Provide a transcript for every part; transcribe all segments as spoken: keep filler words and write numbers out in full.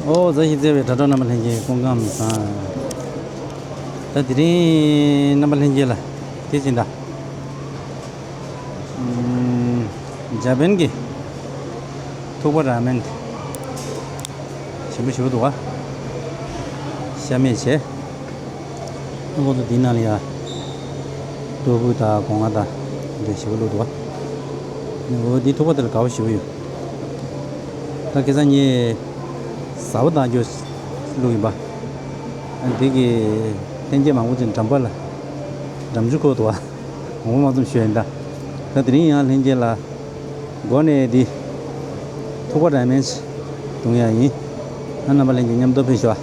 ཨོ་ཟ་ཞིག་བརྩེ་བའི་དྲ་གྲོགས་རྣམ་པ་ལྷན་རྒྱས་སྐུ་ཁམས་བཟང་། ད་དེ་རིང་རྣམ་པ་ལྷན་རྒྱས་ལ་དེ་བཞིན་ད། ཨུམ། འཇར་པན་གྱི་ཐུག་པ་ར་མེན། ཞིམ་པོ་ཞེ་པོ་འདུག་ག་ཤ་མེད་བྱས། ཁོང་ཚོ་འདི་ནང་ལ་ཡ། ལྟོ་ཕུད་དང་སྒོ་ང་དང་འདི་ཞེ་པོ་བླུགས་འདུག་ག་ཨོ་འདི་ཐུག་པ་དེ་ལ་དགའ་པོ་ཞེ་པོ་ཡོད། ད་ཁ་སང་ངས་ཟྭ་བོ་དང་རྒྱུ་བླུགས་ཡིན་པ། འདི་གི་ལྷན་རྒྱས་མང་པོ་ཅིག་འགྲམ་པ་ལ་འགྲམ་ཆུ་ཁོལ་འདུག་ག་ངོ་མ་མ་བཙུམ་ཞུ་ཡིན་ད། ད་དེ་རིང་ཡང་ལྷན་རྒྱས་ལ་སྒོ་ནས་འདི་ཐུག་པ་ར་མེན་ཞིག་འཐུང་ཡ་ཡིན། ཨ་རྣམ་པ་ལྷན་རྒྱས་མཉམ་དུ་ཕེབས་ཤོག་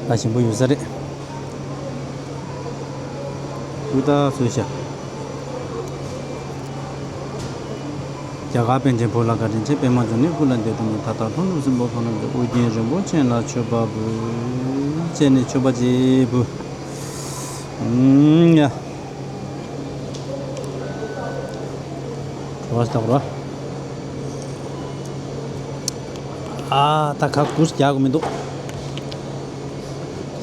ཨ། ཞིམ་པོ་ཡོད་ས་རེད། ཀུ་ཏ་སུ་ཤ། རྒྱ་གར་པཎ་ཆེན་བོད་ལ་བཀའ་དྲིན་ཆེ། པདྨ་འབྱུང་གནས་སྐུ་ལ་འདེབས་ཐུབ་མིན། ད་ལྟ་ལྷོ་ནུབ་སྲིན་པོ་ཕ་ནུབ་ཀྱི། ཨོ་རྒྱན་རིན་པོ་ཆེ་ལ་མཆོད་པ་འབུལ། བྱས་ནས་མཆོད་པ་ཅིག་འབུལ། ཨུམ་ཡ། བྲོ་བ་ཞིག་བཏང་རོགས། ཨ་ད་ཁ་ཁུ་རྒྱག་གི་མི་འདུག་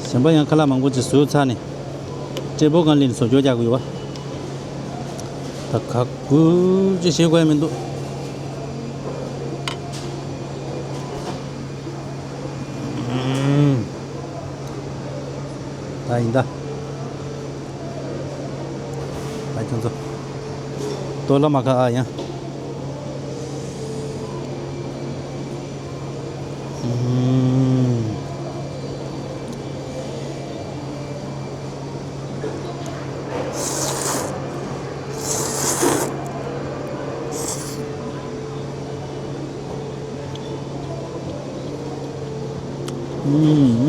གཞན་པ་ཡང་ཁ་ལག་མང་པོ་ཅིག་བཟོས་ཚར་ནས། ཀྲེ་པོ་གང་ལེན་བཟོ་སྐྱོར་རྒྱག་གི་ཡོད་པ། ད་ཁ་ཁུ་ཅིག་བྱེད་དགོས་ཡ་མི་འདུག་ཨུམ། ད་ཡིན་ད། ད་ཁྱོད་ཚོ། ལྟོ་ལ་མ་ཁ་ཨ་ཡང་། ཨུམ། ཨུམ།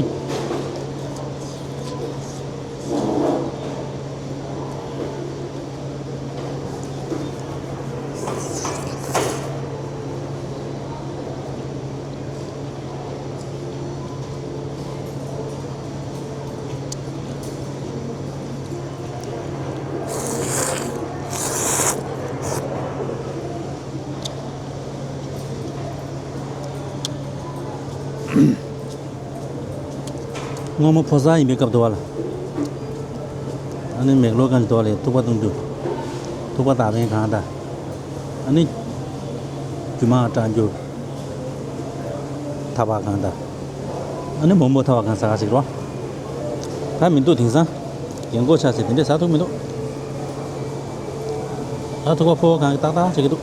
སྔོན་མོ་ཕོ་གསར་ཡིན་པའི་སྐབས་དུ་བ་ལ། ཨ་ནི་མེག་ལོ་གང་དུ་བ་ལ་ཐུག་པ་བཏུང་རྒྱུ། ཐུག་པ་དག་པའི་གང་དང་། ཨ་ནི་རྒྱུ་མ་སྐྲག་རྒྱུ། ཐག་པ་གང་དང་། ཨ་ནི་མོན་པོ་ཐག་པ་གང་ཟ་ག་ཞིག་རོ། ད་མི་འདུག་དེང་སང་། རྒན་གོག་ཆགས་ཚེ་དེ་འདྲས་ཟ་ཐུབ་མི་འདུག་ད་ཐུག་པ་ཕོ་བ་གང་གི་ཏག་ཏག་བྱེད་ཀྱི་འདུག་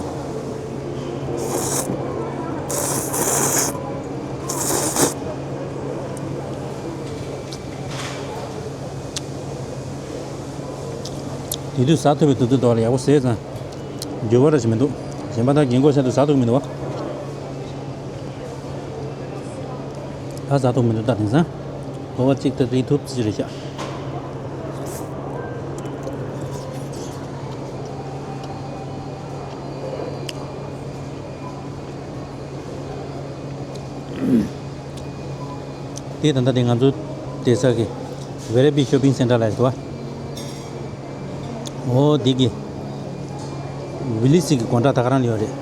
དེ་དུས་ཟ་ཐུབ་པའི་དུས་ཚོད་འདུག་ལ་ཡག་པོ་ཟས་ཙང་། འགྱུར་བ་ར་ཞིག་མི་འདུག་གཞན་པ་ད་རྒན་གོག་ཆགས་དུས་ཟ་ཐུབ་མི་འདུག་བ། ད་ཟ་ཐུབ་མི་འདུག་ད་དེང་སང་། ཕོ་བ་གཅིག་ཏུ་རིག་ཐུབ་ཅི་རེད་ཤག་དེ་ད་ལྟ་དེ་ང་ཚོ་བསྡད་ས་གི་ཝེ་ར་བི་ཤོ་པིང་སེན་ཊར་ལ་ཡོད་པ། ཨོ་དེ་གི་ཝི་ལི་སི་གི་སྒོ་འགྲམ་ད་ག་རང་ལ་ཡོད་རེད།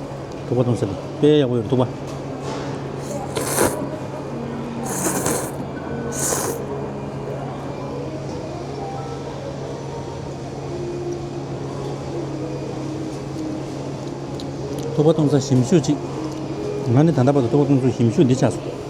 ཐུག་པ་བཏུང་ས་དེ་དཔེ་ཡག་པོ་ཡོད་རེད་ཐུག་པ། ཐུག་པ་བཏུང་ས་ཞིམ་ཤོས་ཅིག་ང་ནི་ད་ལྟ་བར་དུ་ཐུག་པ་བཏུང་ས་ཞིམ་ཤོས་འདི་ཆགས་སོང་།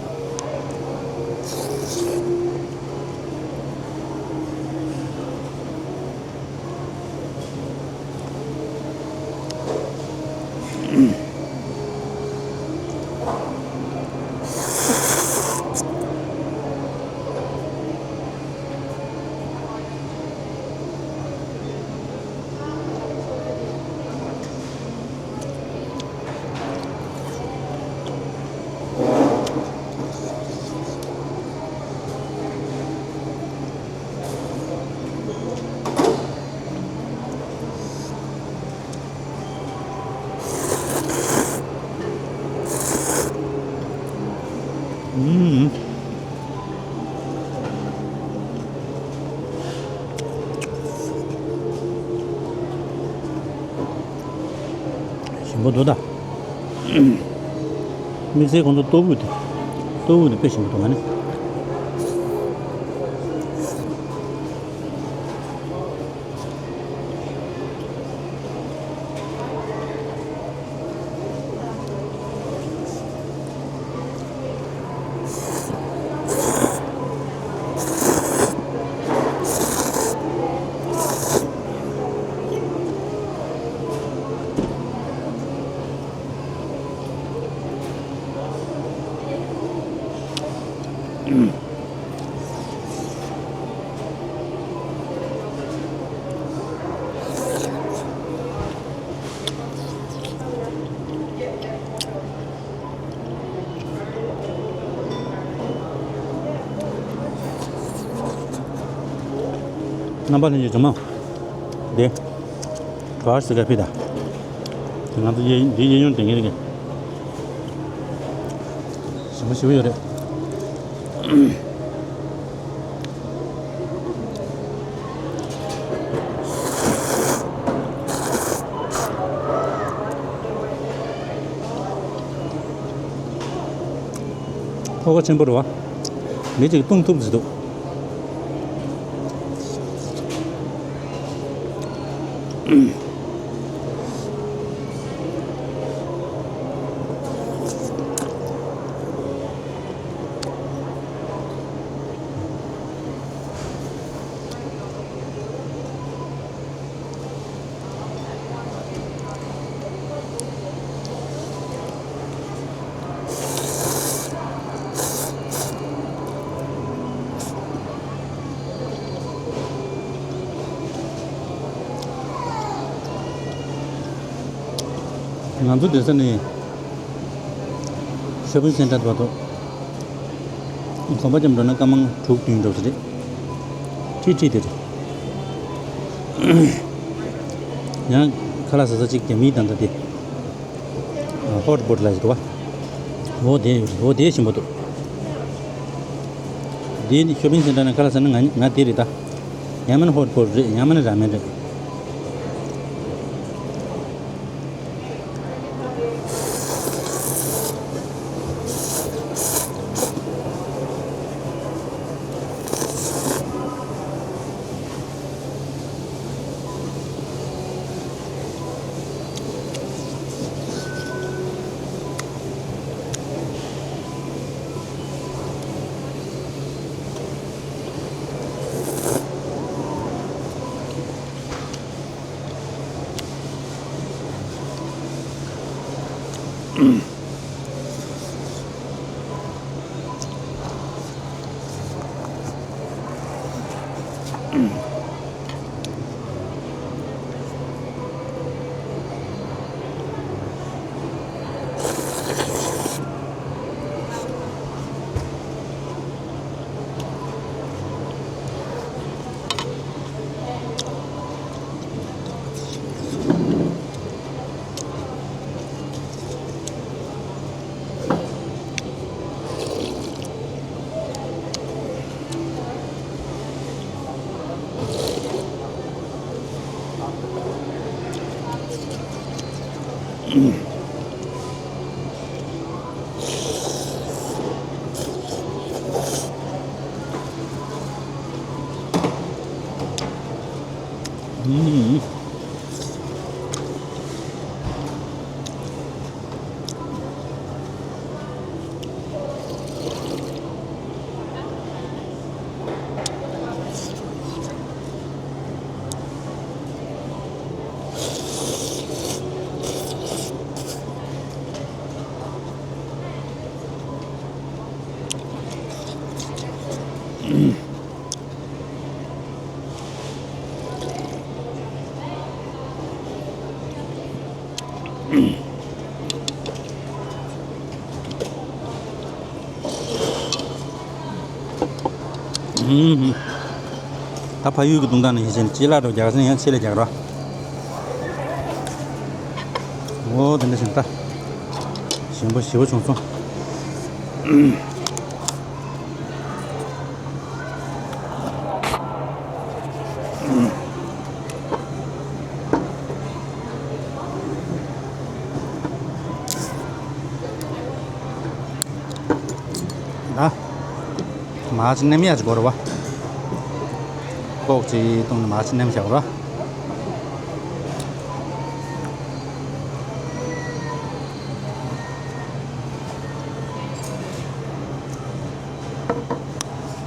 ཨུམ། ཞིམ་པོ་འདུག་ད། དམིགས་བསལ་ཁོང་ཚོ་ལྟོ་ཕུད་དེ། ཏོག་དབུས་ནས་དཔེ་ཞིམ་པོ་འདུག་ང་ནི། རྣམ་པ་ལྷན་རྒྱས་ཇོ་མོ། འདི། ག་ཟེར་ག་ཕི་ད། ང་ཚོ་ཡེ་འདི་ཡེ་ཡོང་དེ་ངེས་རེད། ཞིམ་པོ་ཞིམ་པོ་ཡོད་རེད། ཕོ་བ་ཆེན་པོ་རེད་བ། མི་གཅིག་བཏུང་ཐུབ་ཟེར་འདུག་ང་ཚོ་སྡོད་ས་ནས་ཤོ་པིང་སེན་ཊར་བར་དུ་གོམ་པ་རྒྱབ་འགྲོ་ན་སྐར་མ་དྲུག་བདུན་འགྲོ་ས་རེད། ཁྲིད་ཁྲིད་དེ་རེད། ཡང་ཁ་ལག་ཟ་ས་གཅིག་རྒྱ་མིའི་ད་ལྟ་དེ། ཧོ་ཊི་སྤོ་ཊི་ལབ་ཀྱི་འདུག་བ། འོ་དེ་ཡོད་རེད། འོ་དེ་ཞིམ་པོ་འདུག་འདི་ནི་ཤོ་པིང་སེན་ཊར་ནང་ཁ་ལག་ཟ་ན་ང་ང་དེ་རེད་ད། ཡང་མིན་ཧོ་ཊི་སྤོ་ཊི་རེད། ཡང་མིན་ར་མེན་རེད། ད་ཕ་ཡུལ་གྱི་གདུང་ཐང་ནས་ཡིན་ཕྱིན་ཅི་ལ་འགྲོ། རྒྱག་སེང་ཡང་ཆེ་ལ་རྒྱག་རོགས། འོ་དེ་འདྲ་བྱུང་ད། ཞིམ་པོ་ཞེ་པོ་བྱུང་སོང་། ད། མར་ཅིག་ནེམ་ཡག་ཅིག་དགོས་རེད་བ། ཀོག་ཅིག་བཏུང་ནས་མར་ཅིག་ནེམ་བཞག་ར།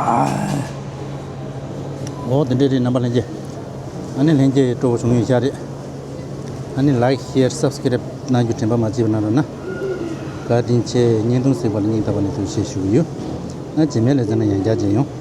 ཨ། འོ་དེ་འདྲས་རེད་རྣམ་པ་ལྷན་རྒྱས། ཨ་ནི་ལྷན་རྒྱས་སྤྲོ་བོ་བྱུང་ཡོད་ཤག་རེད། ཨ་ནི་ལའིཀ་ཤེར་སབ་སི་ཀི་རེབ་གནང་རྒྱུ་དྲན་པ་མ་བརྗེད་པ་གནང་རོགས་གནང་། བཀའ་དྲིན་ཆེ། བརྙན་ཐུང་གཟིགས་པ་ལ་སྙིང་ཐག་པ་ནས་ཐུགས་རྗེ་ཆེ་ཞུ་གི་ཡོད། ཨ་རྗེས་མའི་ལེ་ཚན་ན་ཡང་བསྐྱར་མཇལ་ཡོང་།